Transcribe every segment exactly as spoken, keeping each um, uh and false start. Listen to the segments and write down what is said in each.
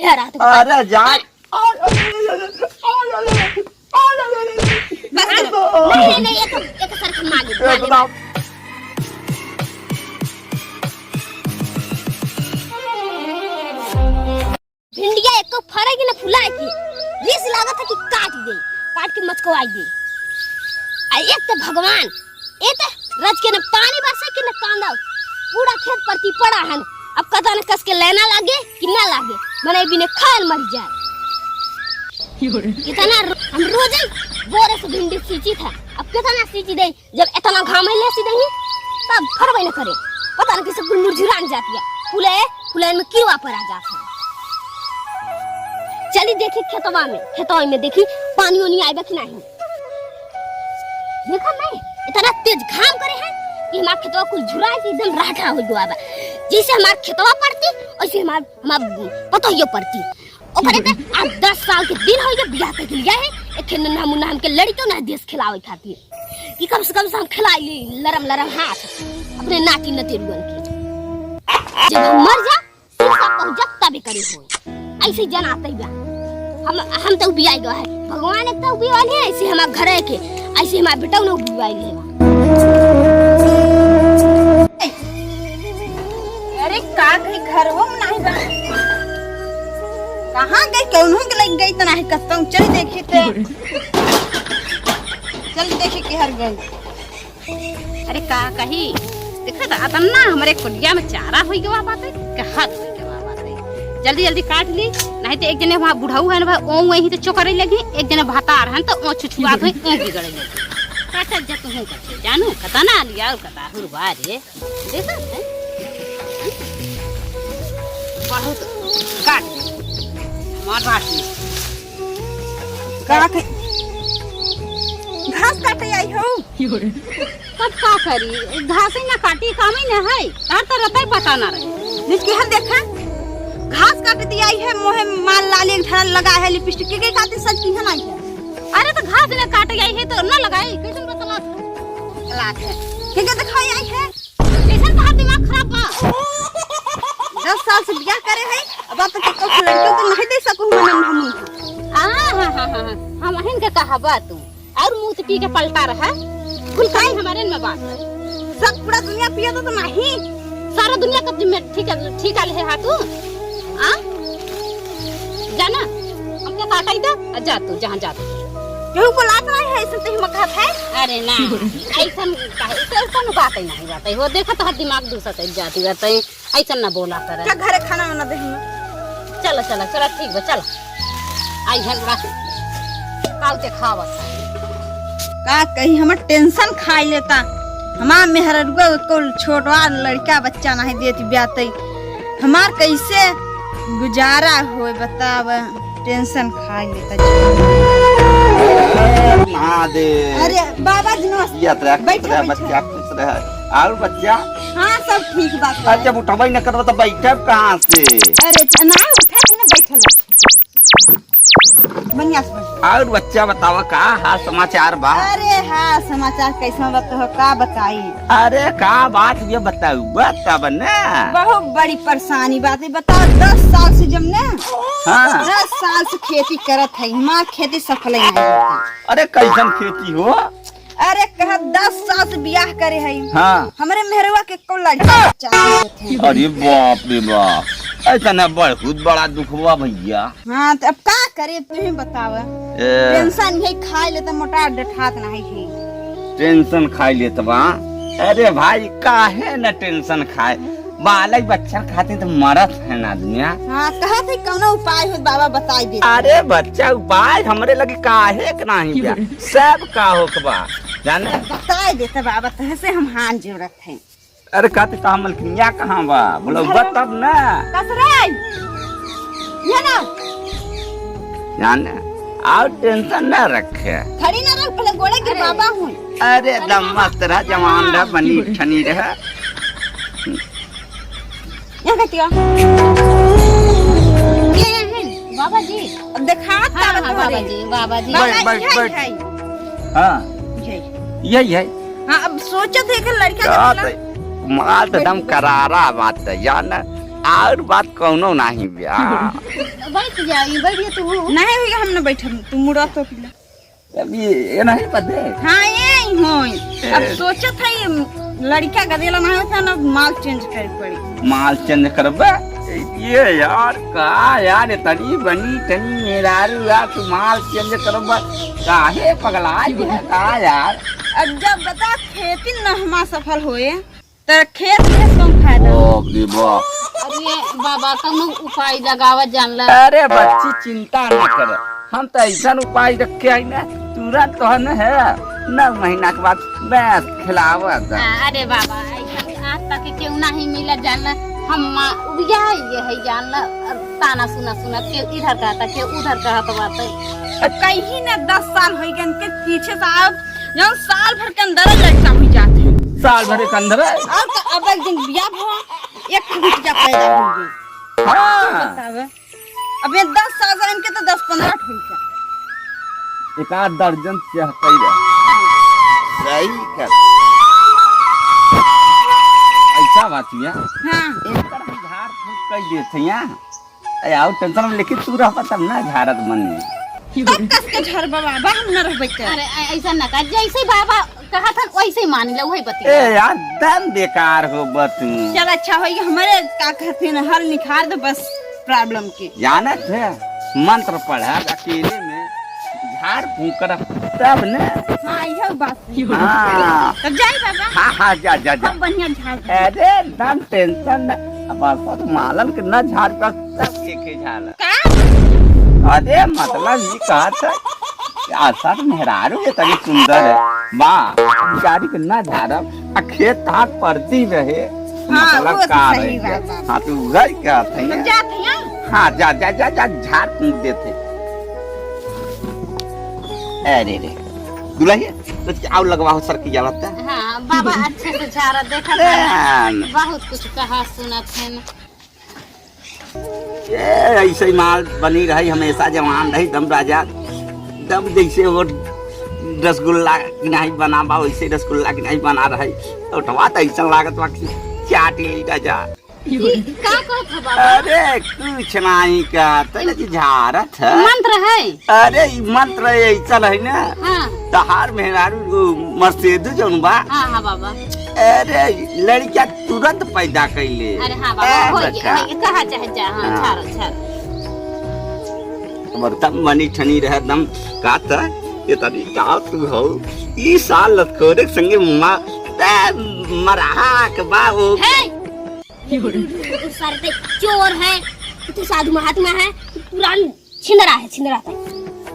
ये रात को अरे जाए। बस करो। नहीं, नहीं, नहीं, एक, एक सर के मालिक, मालिक। एकदम। भिंडिया एको फरे की न फुलाए की, रीस लागत है कि काट दे, काट के मचकवाई दे। आ एक तो भगवान, ए तो रज के न पानी बरसे कि न कांदा, पूरा खेत परती पड़ा है। अब कदा न कस के लेना लागे कि ना लागे, मने बिने खायल मर जाए। कितना रो-, हम रोज ही बोरे से भिंडी सींची था, अब कितना सींची दे, जब इतना घाम है, ले सीधे ही, तब फरबे न करे। पता न कैसे कुल मुरझुरान जाती है। फुले, फुले में कीड़ा पर आ जात है। चली देखी खेतवा में, खेतवा में देखी पानी ओनी आइबा कि नहीं। देखा नहीं, इतना तेज घाम करे है कि हमार खेतवा कुल झुराए के एकदम राठा हो गवा बा। जैसे हमार खेतवा पड़ती, वैसे हमार, हमार पतोहियो पड़ती। ओकरे के आज दस साल के दिन होइ गए बियाह कइके लिया है, एक ठे नन्हा मुन्ना हमके लड़िको ना देस खिलावे खातिर। कि कम से कम से हम खिलाई ले लरम लरम हाथ अपने नाती नतिरुअन के। जब हम मर जा, सिर सब पहुंच जा, तबे करे होई। ऐसे ही जनाते ही बा। हम, हम तो उबियाई गवा है। भगवान एक तो उबियाई है, ऐसे हमार घर है के, ऐसे हमार बेटा उन्हें उबियाई ले। अरे का कही, घर वो नहीं बा। कहाँ गई, कौन हो के लग गई, तो नहीं कस्तम। चल देखी ते। चल देखी के हर गई। अरे का कही, देखा था अतना हमरे कुलिया में चारा होई गवा बाटे, कहा होई गवा बाटे। जल्दी जल्दी काट ली, नहीं तो एक जने वहाँ बुढ़ऊ है ना, ओ वहीं तो चोकरे लगी, एक जने भातार है तो ओ छुछुआ तो ओ बिगड़े लगी। काटा जा तू हूँ कटे, जानू कतना लिया कता हुरवा रे। देखा है? बहुत काट। हमार बात नहीं। का के-, घास काटे आई हो? तब का करी? घास ही ना काटी, काम ही ना है। तार तो रहता ही पता ना रहे। निचके हम देखा, घास काटे दी आई है, मोहे माल लाली एक धरा लगा है, लिपस्टिक के, के खातिर सज की है ना आई है। अरे तो घास ना काटे आई है तो ना लगाई, कैसन बतला? लात है। के, के दिखाई आई है? कैसन तोहार दिमाग खराब बा? दस साल से बियाह करे है, अब तक एको लड़के को नहीं दे सकू हम, हम, हम। आ, हाँ, हाँ, हाँ, हाँ। हम अहिन के कहा बा तू। और मुंह से पी के पलटा रहा। कुल काई हमारे में बात है। सब पूरा दुनिया पिया तो, तो नहीं। सारा दुनिया का जिम्मे ठीक है, ठीक है, ले हा तू। आ? जाना, हमके काटा ही दे, आ जा तू, जहाँ जा तू। केहू को लात नहीं है, ऐसे तो हिम्मत है। अरे ना, ऐसन काहे, ऐसे, ऐसन बात ही नहीं, बात है। वो देखो तो हर दिमाग दूसरा तक जाती रहता है, ऐसन ना बोला कर। क्या घरे खाना वाना दे हमें? चलो, चलो, चलो, ठीक बा, चलो। आई है बा। काल के खावत है। का कही, हमर टेंशन खाई लेता। हमार मेहररुआ को छोटवा लड़का बच्चा नहीं देती ब्यातई। हमार कैसे गुजारा होए बताव, टेंशन खाई लेता। महादेव। अरे बाबा जी नमस्ते। जियत रह, बैठो, खुश रह, बैठो। बच्चा खुश रह। और बच्चा? हाँ, सब ठीक बात है। अरे जब उठबे न करबो तो बैठब कहाँ से? अरे च-, ना उठा थी ना, बैठल। बढ़िया से बैठ। और बच्चा बतावा, का हाल समाचार बा? अरे हाल समाचार कैसा बा, तो का बताई? अरे का बात ये बताऊ, बता बने। बहुत बड़ी परेशानी बात है, बताओ, दस साल से जब ने, हाँ। दस साल से खेती करत है, हमार खेती सफल नहीं होती। अरे कैसन खेती हो? अरे कहा दस साल से बियाह करे है। हाँ। हमरे मेहरवा के को लड़का बच्चा नहीं होत है। अरे बाप रे बाप, ऐसा ना बहुत बड़ा दुख हुआ भैया। हाँ, तो अब का करे, तू ही बतावा। ए। टेंशन यही खाए ले तो मोटा डठात नहीं है। टेंशन खाए ले तो बा। अरे भाई, काहे न टेंशन खाए? बालक बच्चा खातिर तो मरत है ना दुनिया। हाँ, कहा थे कौनो उपाय हो बाबा, बताई दे। अरे बच्चा, उपाय हमरे लगे काहे के नहीं बा? सब का होत बा, जाने? बताई दे तो बाबा, तहसे हम हाथ जोड़त हैं। अरे, का ती तहार मलकिनिया कहाँ बा? बोलउबा तब ना। कस रे? ये ना। जाने, और टेंशन ना रखे। खड़ी ना रह, पहले गोड़े गिर अरे। बाबा हूँ। अरे, दम मस्त रहा, जवान रहा, बनी ठनी रहा। यहाँ कहती हो? ये, ये, ये, बाबा जी। अब देखा हाँ, हाँ, बाबा जी, बाबा जी। बाबा बैठ, जी, बैठ, हाय, बैठ। हाय। हाँ। यही। यही है। हाँ, अब सोचत है कि लड़का का का बोला? तो, माल तो एकदम करारा बात है, जान। और बात कौनो नहीं बा। बैठ जा, ये बैठ जा तू। नहीं भैया, हम ना बैठब, तू मुड़ा तो पीला। अब ये, ये नहीं पते। हाँ, ये ही होई। अब सोचत है, ये लड़का गदेला ना होता ना, माल change करे पड़ी। माल change करबे? ये यार, का यार, इतनी बनी, इतनी मेहरारू यार, तू माल change करबे? काहे पगला गया का यार? अब जब बता, खेती न हमार सफल होए, त खेत में कौन फायदा? बाप रे बाप। अरे बाबा, कौनो उपाय लगावा जान ला। अरे बच्ची, चिंता ना कर, हम तो ऐसा उपाय रखे आई ना, तुरंत तो है ना, है नौ महीना के बाद भैंस खिलावा था। हाँ, अरे बाबा, ऐसा आज तक केहू नहीं मिला जान ला, हम मा-, उबिया है ये है जान ला, और ताना सुना सुना, केहू इधर कहता, केहू उधर कहत बाटे। कहीं ना दस साल हो गए इनके पीछे से, आप जौन साल भर के अंदर लड़का हुई जात है। साल भर के अंदर? और तो अब एक दिन बियाह भवा, एक बच्चा पैदा हो गई। हाँ। बतावे। अब ये दस साल से इनके तो दस पन्द्रह ठो हुई। एक आध दर्जन चाहते ही रहे। सही कर। ऐसा बात है। हाँ। इनकर हम झाड़ फूक कर देते हैं। ए, आओ tension में, लेकिन तू रहबा तब ना झारत बने। तब कस के झार बाबा, बा हम ना रहबे के। अरे, ऐ-, ऐसा ना कर, जैसे बाबा कहा था वैसे ही मान ले, वही बतिया। ए यार, दम बेकार हो बा तू। चल अच्छा होई, हमारे का कहते हैं, हल निखार दे बस problem के। जानत है, मंत्र पढ़ा अकेले में, झाड़ फूंक कर तब ने। हाँ, यह बात। हाँ। तब जाई बाबा। हाँ, हाँ, जा, जा, जा। खूब बढ़िया झाड़ दे। अरे, एकदम tension न, अब असर मालन के न झाड़ कर सब एक ही झाड़। का? अरे, मतलब ये कहत है कि असर मेहरारू के तनी सुंदर है। बा, बेचारी के न झाड़ब, आ खेत हाथ परती रहे। हाँ, मतलब वो तो का सही रहे? बात है। हाँ, तू उधर क्या था तब यहाँ? जात है यहाँ? हाँ, जा, जा, जा, जा, झाड़ फूंक देते। अरे रे, दुल्हन, तो क्या और लगवा हो सर की जरूरत है? हाँ, बाबा अच्छे से झारा देखा था। हाँ। बहुत कुछ कहा सुनत है न। ये ऐसे ही माल बनी रही, हमेशा जवान रही, दम राजा, दम जैसे वो रसगुल्ला की नहीं बना बा, वैसे रसगुल्ला की नहीं बना रही। तो उठवा तो ऐसा लागत बा कि चाट ली राजा। ई का कहत ह बाबा? अरे कुछ नाहीं कहत, लेकिन झारत ह। मंत्र है? अरे ई मंत्र ऐसा है ना। हाँ। तहार मेहरारू वो मर्सेडू जौन बा। हाँ, हाँ बाबा। अरे लड़किया तुरंत पैदा कैले। अरे हाँ बाबा, ए, होई, बच्चा। होई, कहा चाहे जा, हाँ, हाँ। झारो, झारो। अब तब मनी ठनी रहे दम कहत, ये तनी का तू हो? ई साल लतकोरे के संगे मुआ, ते मरहा के बा वो। हे! उस सारे ते चोर है, तू साधु महात्मा है, तू पुरान छिंदरा है, छिंदरा था।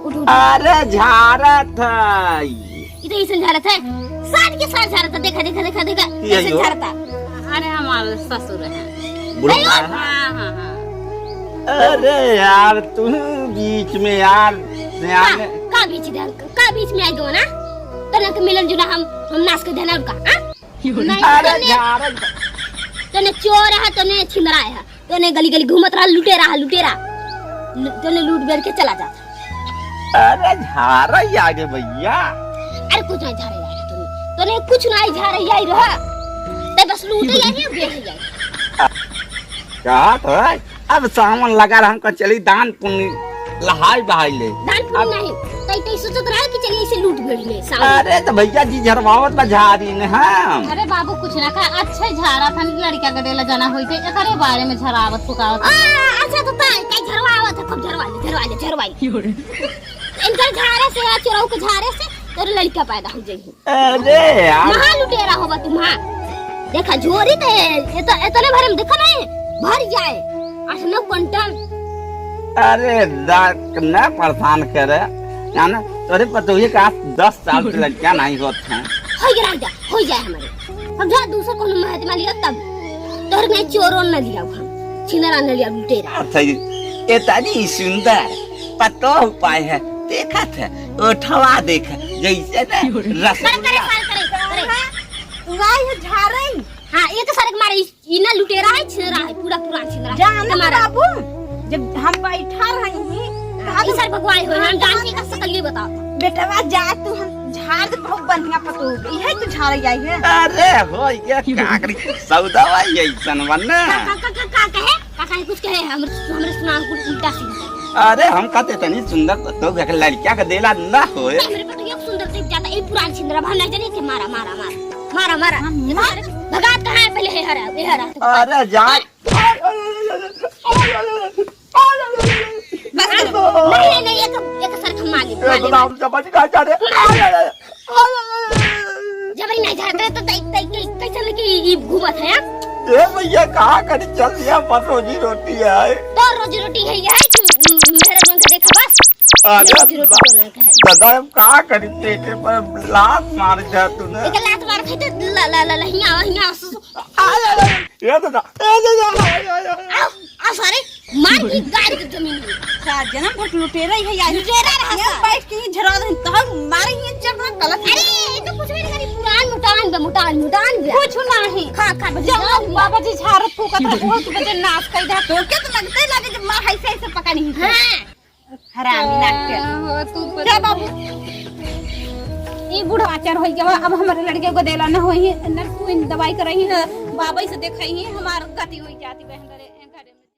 उठ, उठ। अरे झारत है। ई तो ऐसन झारत है, साठ के साठ झारत है, देखा, देखा, देखा, देखा, ये ऐसन यो। झारत है। अरे हमारे ससुर हैं। बुढ़वा नहीं, है? हाँ, हाँ, हाँ। अरे यार, तू बीच में यार, का, सियाने। का बीच में, का बीच में आई गो ना? तने के मिलन जुला हम, हम नाश कर देना उनका, हाँ? नहीं, अरे तने, झारत। तने चोर है, तने छिंदरा है। तोने गली गली घूमत रहा, लुटेरा हा, लुटेरा। लु-, तोने लूट बेर के चला जा। अरे झारा ही आगे भैया। अरे कुछ नहीं झारे आगे तोने। तोने कुछ नहीं झारे आई रहा। ते बस लूटे आई है, बेच आई। कहा तो है, अब सावन लगा रहा हमको, चली दान पुण्य लहाई बहाई ले। दान पुण्य अब नहीं, तई तई सोचत रहा कि चलिए इसे लूट बेर ले सावन। अरे तो भैया जी झरवावत बा झारी ने हम। अरे बाबू कुछ ना कहा, अच्छे झारा था, लड़का के देला जना होई थे, एकरे बारे में झरावत फुकावत। आ, अच्छा तो ताई, ताई झरवावत है, खूब झरवा ले, झरवा ले, झरवा ले। इनकर झारे से या चोरऊ के झारे से तोर लड़का पैदा हो जाई। अरे यार। महा लुटेरा होबा तू, महा। देखा झोरी ते, एत-, एतने भरे में देखा नहीं, भर जाए। आठ नौ कुंटल। अरे दा-, ना परेशान करे, जाना, तोरे पतोहिए का दस साल के लड़का नहीं होत है। हो गया राजा। हो जाए हमारे। हम जा दूसर कोनो महत में लिया तब। तोहर में चोरो न लिया हम। छिनरा न लिया लुटेरा। अच्छा जी, ये तारी सुंदर पतोह पाए है। देखत है, ओठवा देख, जैसे ना रसगुल्ला। करे, करे, करे, करे। तू आई है झारई। हाँ, ये तो सरक मारे, ई ना लुटेरा है, छिनरा है, पूरा पुरान छिनरा है। जाना हमारा। बाबू, जब हम बैठा रही, हाँ, ई सर भगवाई हो, हम डांटी का सकल ये बताओ। बेटवा जा तू, हम झाड़ दे, बहुत बढ़िया पतोह हो गई है, तू झाड़ जाई है। अरे हो, ये काकरी सौदा भाई ऐसन बन ना। का, का, का, का, का कहे? काहे कुछ कहे, हमरे, हमरे सुना कुल उल्टा सीधा। अरे, हम कहते तनी सुंदर तो देख, लड़किया का देला ना होए। हमरे पर तो एक सुंदर से जाता, ई पुरान छिंदरा, हम नहीं जाने के मारा, मारा, मारा, मारा, मारा। हम मार? भगात कहाँ है पहले, हे हरा, हे हरा। अरे, जा। बस करो। नहीं, नहीं, नहीं, एक, एक सर हम मार ले, ए, मार ले, बदाम मार ले। चम्मच खा जा रे। जबरी नहीं जाते तो तई, तई, तई, कैसे लेके ई, ई घूमत है, हाँ? ए भैया, का करी, चल दिया पर रोजी रोटी है। तो रोजी रोटी है, यही कि मेरे मन से देखा बस। अरे, ये रोजी रोटी तो नहीं है। दादा, हम का करी, पेटे पर लात मार जा तू ना। एक लात मार खाई तो ला, ला, ला, ला, हियाँ, हियाँ, सु-, सु-, आ, आ, आ, ए दादा, ए दादा, आ, आ, आ, आ। आओ, आओ सारे, मार की गाड़ के जमीन में। का जन्म भर लुटेरा ही है यार। लुटेरा रहा ये था। बैठ के ही झरा दे, तब मारे ही चढ़ना गलत है। अरे, ये तो कुछ भी नहीं करी, पुरान मुटान बे, मुटान, मुटान बे। कुछ नहीं। खा, खा, बस जाओ, जाओ। बाबा जी झाड़त फूकत रहो, तू बजे नाश कर दे। तो क्या तो लगते लगे जब माँ ऐसे, ऐसे पकड़ी है। हाँ। हरामी नाक के। हाँ, तू जा बाबू। ई बुढ़वा चढ़ होई गवा, अब हमारे लड़के को देला न होई, नर्स को दवाई कराई है, बाबा से देखाई है, हमार गति होई जाती बहन रे।